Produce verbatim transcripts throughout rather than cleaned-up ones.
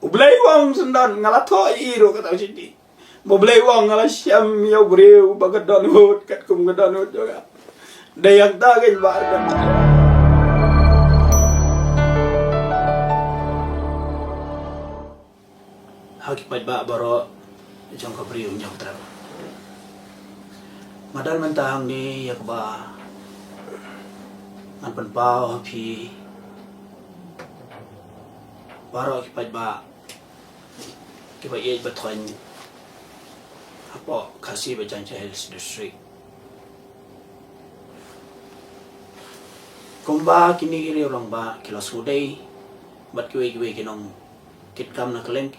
Blei u ong syndon, nga la thoh ïa i ruh kata u shiti. Ba Blei u ong, nga la shem ïa u briew ba ka dohnud katkum ka dohnud jong nga. Dei ïa kata ka ïa ba arda. Ha ki paidbah baroh jong ka Bri u Hynñiewtrep. Nga don mynta hangne ïa kaba ngan pynpaw ha phi baroh ki paidbah kiba ïeit ba thoiñ hapoh Khasi ba Jaintia Hills District. Kumba kine ki riew rangbah ki la sngewdei bad kiwei kiwei ki nongkitkam na kylleng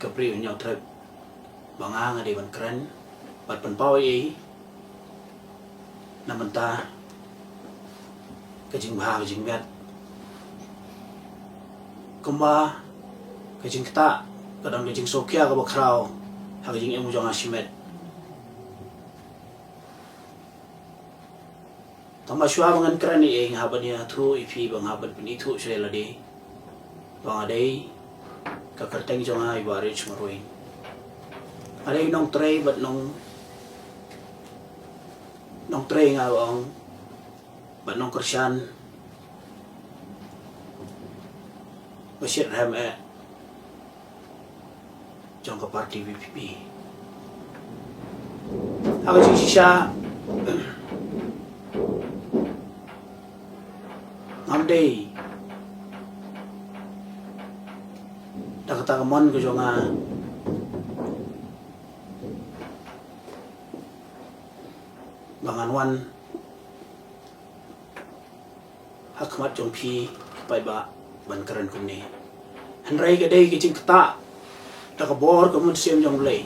ka Bri u Hynñiewtrep ba nga nga dei ban kren bad pynpaw ïa i na mynta ka jingbha ka jingmiat. Kumba ka jingktah ka don ka jingsngewkhia kaba khraw ha ka jingim jong nga shimet. Tang ba shuwa ba ngan kren ïa i nga hap ban ïathuh ïa phi, ba nga hap ban pynithuh sha lade ba nga dei ka kyrteng jong nga i Bah Rich Marwein. Nga dei nongtrei bad nong nongtrei nga ong bad nongkyrshan ba shit rhem eh jong ka party V P P. Ha ka jingshisha ngam dei da kata ka mon ka jong nga ba ngan wan ha khmat jong phi paidbah ban kren kumne. Hynrei ka dei ka jingktah da ka bor ka mynsiem jong U Blei.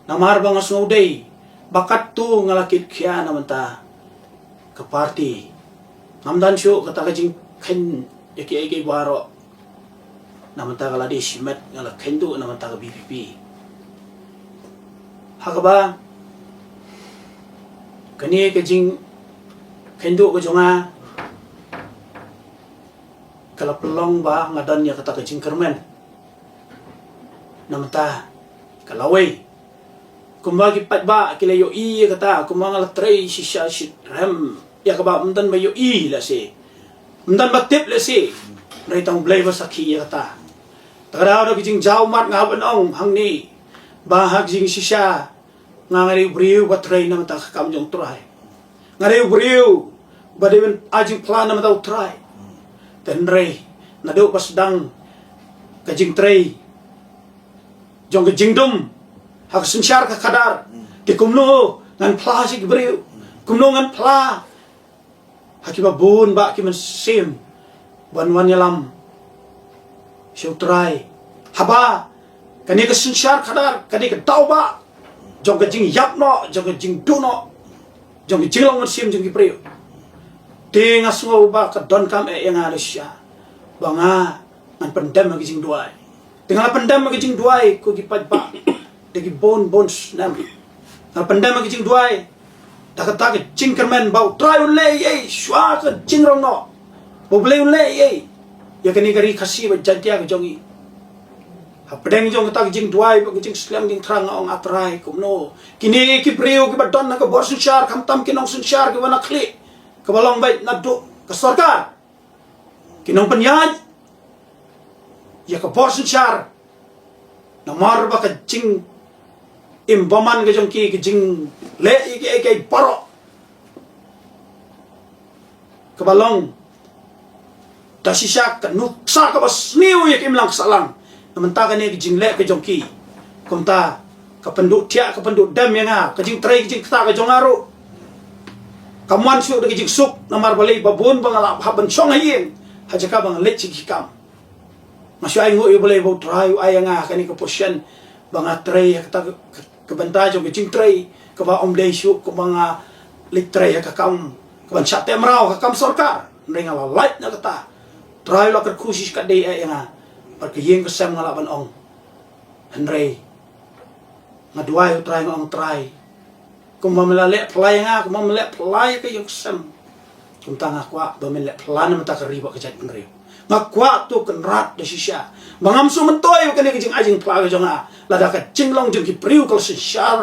Namar ba nga sngewdei ba katto nga la kit khia na mynta ka party. Ngam don shuh kata ka jingkheiñ ïa kiei kiei baroh. Na mynta ka la dei shimet nga la kheiñ duh na mynta ka V P P. Ha kaba kane ka jingkheiñ duh ka jong nga ka la pynlong ba nga don ïa kata ka jingkyrmen. Na mynta ka lawei. Kumba ki paidbah ki la ïohi ïa kata, kumba nga la trei shisha shitrhem ïa kaba ym don ba ïohi lehse, ym don ba tip lehse. Hynrei tang Blei ba sakhi ïa kata. Te ka dei ka jingjaw mat nga ban ong hangne ba ha ka jingshisha nga nga dei u briew ba trei na mynta ka kam jong U Trai. Nga dei u briew ba dei ban ai jingphla na mynta U Trai. Te hynrei naduh ba sdang ka jingtrei jong ka jingdum ha ka synshar ka khadar, te kumno ngan phla sha ki briew, kumno ngan phla ha kiba bun bah ki mynsiem ban wan ïalam sha U Trai. Haba kane ka synshar khadar ka dei ka daw bah jong ka jingïap noh, jong ka jingduh noh, jong ka jinglong mynsiem jong ki briew. Te nga sngew ba ka donkam eh ïa nga da shisha ba nga ngan pyndem ha ka jingduwai. Te nga la pyndem ha ka jingduwai ko ki paidbah da ki bun bun snem. Nga la pyndem ha ka jingduwai da kata ka jingkyrmen ba U Trai un leh ei ei shuwa ka jingrong noh, ba U Blei un leh ei ei ïa kane ka ri Khasi ba Jaintia ka jong i. Hapdeng jong kata ka jingduwai bad ka jingslem jingthrang nga ong, A Trai, kumno kine ki briew kiba don ha ka bor synshar, khamtam ki nongsynshar kiba na khlieh, kiba long beit naduh ka sorkar, ki nongpynïaid ïa ka bor synshar namar ba ka jingim bymman ka jong ki, ka jingleh ïa kiei kiei baroh kaba long da shisha ka nuksa kaba sniew ïa ka imlang ka sahlang. Na mynta kane ka jingleh ka jong ki, kumta ka pynduh thiah ka pynduh dem ïa nga, ka jingtrei ka jingktah ka jong nga ruh kam wan shuh da ka jingsuk namar balei ba bun ba nga la hap ban shong ha ïing ha jaka ba nga leit sha ki kam. Nga shu ainguh ïa U Blei ba U Trai u ai ïa nga kane ka position ba nga trei ha kata ka, ka, ka bynta jong ka jingtrei kaba ym dei shuh kumba nga leit trei ha ka kam kaban shah teh mraw ha ka kam sorkar. Hynrei nga la lait na kata. Trai u la kyrkhu shi katdei eh ïa nga bad ka ïing ka sem nga lah ban ong. Hynrei nga duwai U Trai, nga ong, Trai, kumba me la leh phylla ïa nga, kumba me leh phylla ïa ka ïing ka sem, Kumta nga kwah ba men leh plan mynta ka ri bad ka jaitbynriew. Nga kwah to kynrad da shisha ba ngam sngewmyntoi ba kane ka jingai jingphla ka jong nga, lada ka jinglong jong ki briew ka la synshar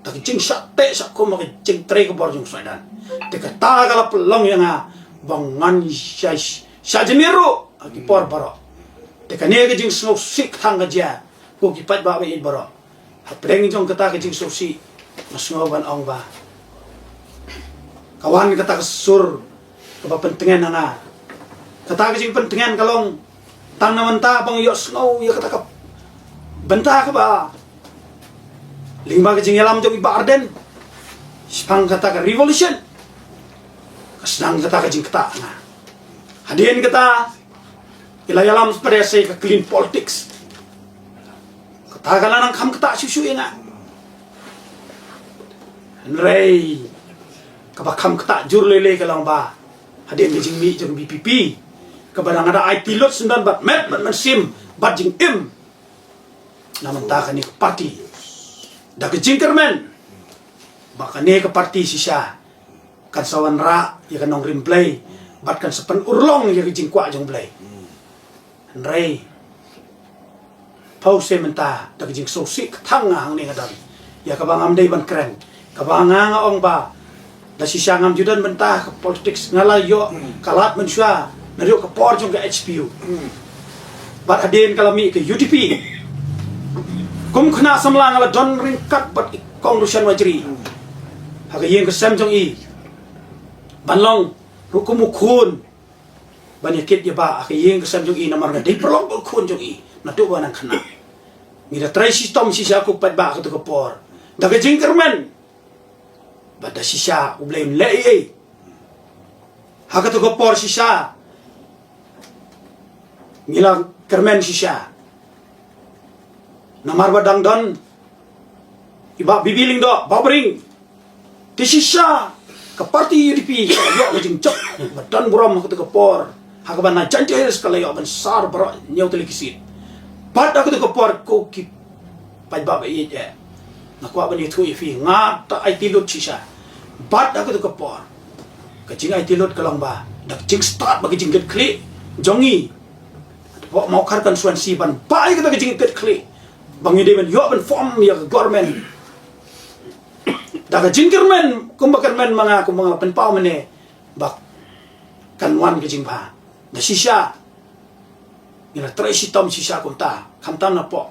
da ka jingshah teh shah kum, ka jingtrei ka bor jong u Soidan. Te kata ka la pynlong ïa nga ba ngan shah, shah jingmih ruh ha ki por baroh. Te kane ka jingsngewsih ka thang ka jia, ko ki paidbah ba ïeit baroh. Hapdeng jong kata ka jingsngewsih, nga sngew ban ong ba ka wan kata ka sur kaba pyntngen ha nga. Kata ka jingpyntngen ka long tang na mynta ba nga ïohsngew ïa kata ka bynta kaba lyngba ka jingïalam jong i Bah Ardent shaphang kata ka revolution. Ka sdang kata ka jingktah ha nga. Hadien kata, i la ïalam sha pdeng ka clean politics. Kata ka la nang kham ktah shuh shuh ïa nga. Hynrei kaba kham ktah jur lei lei ka long ba hadien ka jingmih jong ka VPP, kaba dang da aiti lut syndon bad met bad mynsiem bad jingim na mynta kane ka party, da ka jingkyrmen ba kane ka party shisha kan sa wanrah ïa ka nongrim Blei bad kan sa pynurlong ïa ka jingkwah jong Blei. Hynrei pau se mynta da ka jingsngewsih ka thang nga hangne nga don ïa kaba ngam dei ban kren, kaba nga nga ong ba da shisha ngam ju don bynta ka politics, nga la ïoh ka lad mynshuwa naduh ka por jong ka HPU. Bad hadien ka la mih ka UDP, kum khynnah samla nga la don ryngkat bad i Kong Roshan Warjri ha ka ïing ka sem jong i ban long ruh kum u khun ban ïa kit ïa bah ha ka ïing ka sem jong i, namar nga dei paralok bad u khun jong i naduh ba nang khynnah. Ngi da trei shitom shisha ko paidbah ha kato ka por da ka jingkyrmen ba da shisha U Blei un leh ei ei. Ha kato ka por shisha ngi la kyrmen shisha, namar ba dang don i Bah B B Lyngdoh, Bah Baring. Te shisha ka party UDP ka la ïoh ka jingjop ba don burom ha kato ka por, ha kaba na Jaintia Hills ka la ïoh ban sar baroh hynñiew tylli ki seat. Bad ha kato ka por ko ki paidbah ba ïeit, eh, nga kwah ban ïathuh ïa phi, nga da aiti lut shisha. Bad ha kato ka por ka jingaiti lut ka long ba da ka jingstad bad ka jingkitkhlieh jong ngi hapoh Mawkhar constituency ban bah ïa kata ka jingkitkhlieh ba ngi dei ban ïoh ban form ïa ka government. Da ka jingkyrmen kumba kyrmen ma nga, kumba nga la pynpaw mynne ba kan wan ka jingbha. Da shisha ngi la trei shitom shisha kumta, khamtam napoh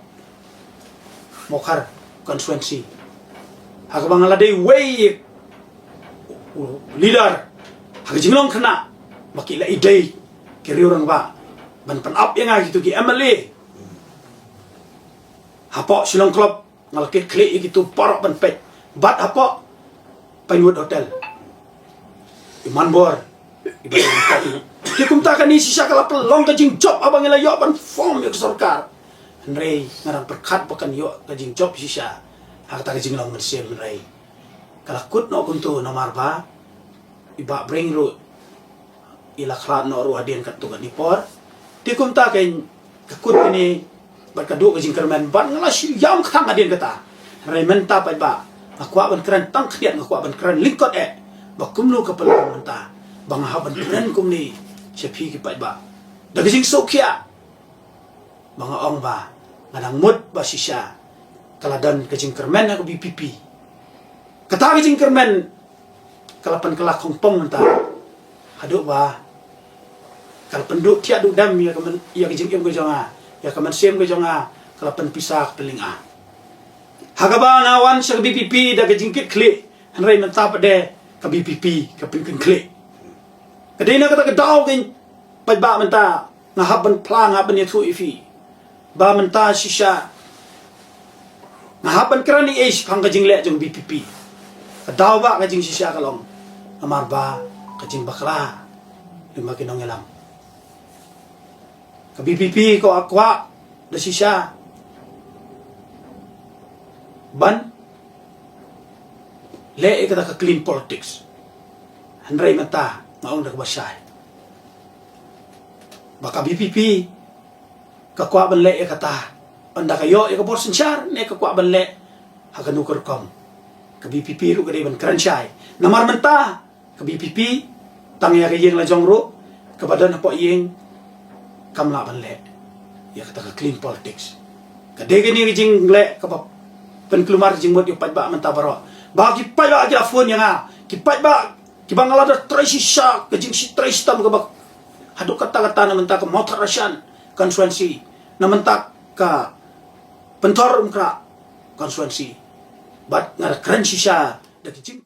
Mawkhar constituency, ha kaba nga la dei uwei u leader ha ka jinglong khynnah ba ki la ïadei ki riew rangbah ban pynap ïa nga kito ki MLA. Hapoh Shillong Club nga la kitkhlieh ïa kito baroh ban peit, bad hapoh Pinewood Hotel i manbor i ba. Te kumta kane shisha ka la pynlong ka jingjop haba ngi la ïoh ban form ïa ka sorkar. Hynrei nga dang pyrkhat ba kan ïoh ka jingjop shisha ha kata ka jinglong mynsiem, hynrei ka la kut noh kumto namar ba i Bah Baring ruh i la khlad noh ruh hadien katto katne por. Te kumta ka, ka kut kane bad ka duh ka jingkyrmen bad nga la shu ïam khang hadien kata. Hynrei mynta paidbah, nga kwah ban kren tang khyndiat, nga kwah ban kren lyngkot eh ba kumno ka pynlong mynta ba nga hap ban kren kumne sha phi ki paidbah da ka jingsngewkhia. Ba nga ong ba nga dang mut ba shisha ka la don ka jingkyrmen ha ka VPP. Kata ka jingkyrmen ka la pynkylla khongpong mynta haduh ba ka la pynduh thiah duh dem ïa ka myn-, ïa ka jingim ka jong nga, ïa ka mynsiem ka jong nga, ka la pynpisa ka pynlynga. Ha kaba nga wan sha ka VPP da ka jingkitkhlieh, hynrei mynta pat de ka VPP ka pynkitkhlieh. Ka dei na kata ka daw ka paidbah mynta nga hap ban phla, nga hap ban ïathuh ïa phi ba mynta shisha nga hap ban kren ei ei shaphang ka jingleh jong VPP. Ka daw ba ka jingshisha ka long namar ba ka jingbakla lyngba ki nongïalam. Ka VPP ka kwah da shisha ban leh ïa kata ka clean politics. Hynrei mynta nga ong da kaba shai ba ka VPP ka kwah ban leh ïa kata, ynda ka ïoh ïa ka bor synshar ne ka kwah ban leh ha kano ka rukom. Ka VPP ruh ka dei ban kren shai namar mynta ka VPP Tang ïa ka ïing la jong ruh, kaba don hapoh ïing, kam lah ban leh ïa kata ka clean politics. Ka dei kane ka jingleh kaba pynkulmar jingmut ïa u paidbah mynta baroh. Ba ki paidbah ki la phone ïa nga, ki paidbah kiba nga la da trei shisha ka jingtrei shitom kaba haduh katta katta na bynta ka Mawthadraishan constituency, na bynta ka Pynthorumkhrah constituency. Bad nga da kren shisha da ki jing